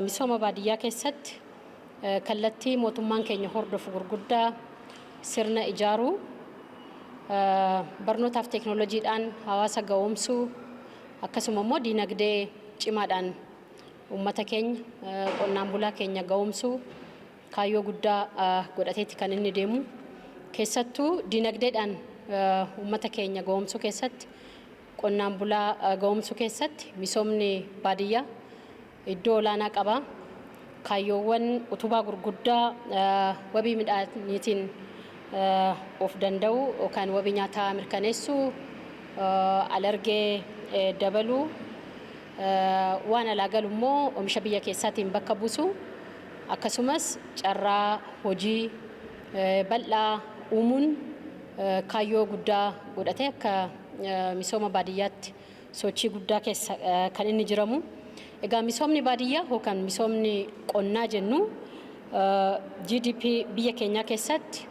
Misooma baadiyyaa keessatti kallattii mootummaan keenya hordofu gurguddaa sirna ijaaruu, barnootaaf teeknooloojiidhaan hawaasa ga'oomsuu, akkasuma immoo diinagdee cimaadhaan uummata keenya, qonnaan bulaa keenya ga'oomsuu kaayyoo guddaa godhateeti kan inni deemu. Keessattuu diinagdeedhaan uummata keenya ga'oomsuu keessatti, qonnaan bulaa ga'oomsuu keessatti misoomni baadiyyaa iddoo olaanaa qaba. Kaayyoowwan utubaa gurguddaa wabii midhaaniitiin of danda'uu yookaan wabii nyaataa mirkaneessuu, alergee dabaluu, waan alaa galu immoo oomisha biyya keessaatiin bakka buusuu, akkasumas carraa hojii bal'aa uumuun kaayyoo guddaa godhatee akka misooma baadiyyaatti sochii guddaa keessa kan inni jiramu. Egaa misoomni baadiyyaa yookaan misoomni qonnaa jennu GDP biyya keenyaa keessatti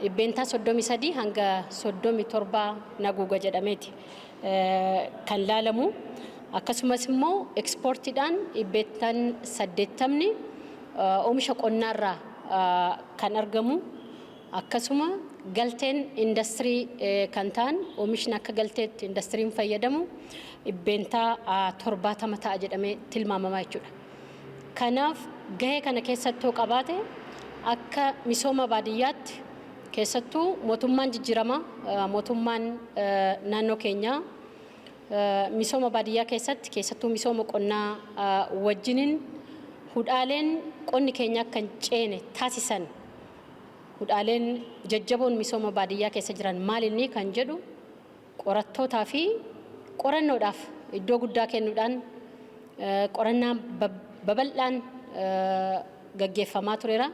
33% hanga 37 naguuga jedhameeti kan laalamu. Akkasumas immoo ekspoortiidhaan 80% oomisha qonnaarraa kan argamu. Akkasuma galteen indastirii kan ta'an, oomishni akka galteetti indastiriin fayyadamu 70% ta'a jedhamee tilmaamama jechuudha. Kanaaf gahee kana keessatti yoo qabaate, akka misooma baadiyyaatti keessattuu mootummaan jijjiiramaa, mootummaan naannoo keenyaa misooma baadiyyaa keessatti, keessattuu misooma qonnaa wajjiniin hudhaaleen qonni keenya akka hin ceene taasisan, hudhaaleen jajjaboon misooma baadiyyaa keessa jiran maal inni kan jedhu qorattootaa fi qorannoodhaaf iddoo guddaa kennuudhaan qorannaan babal'aan gaggeeffamaa tureera.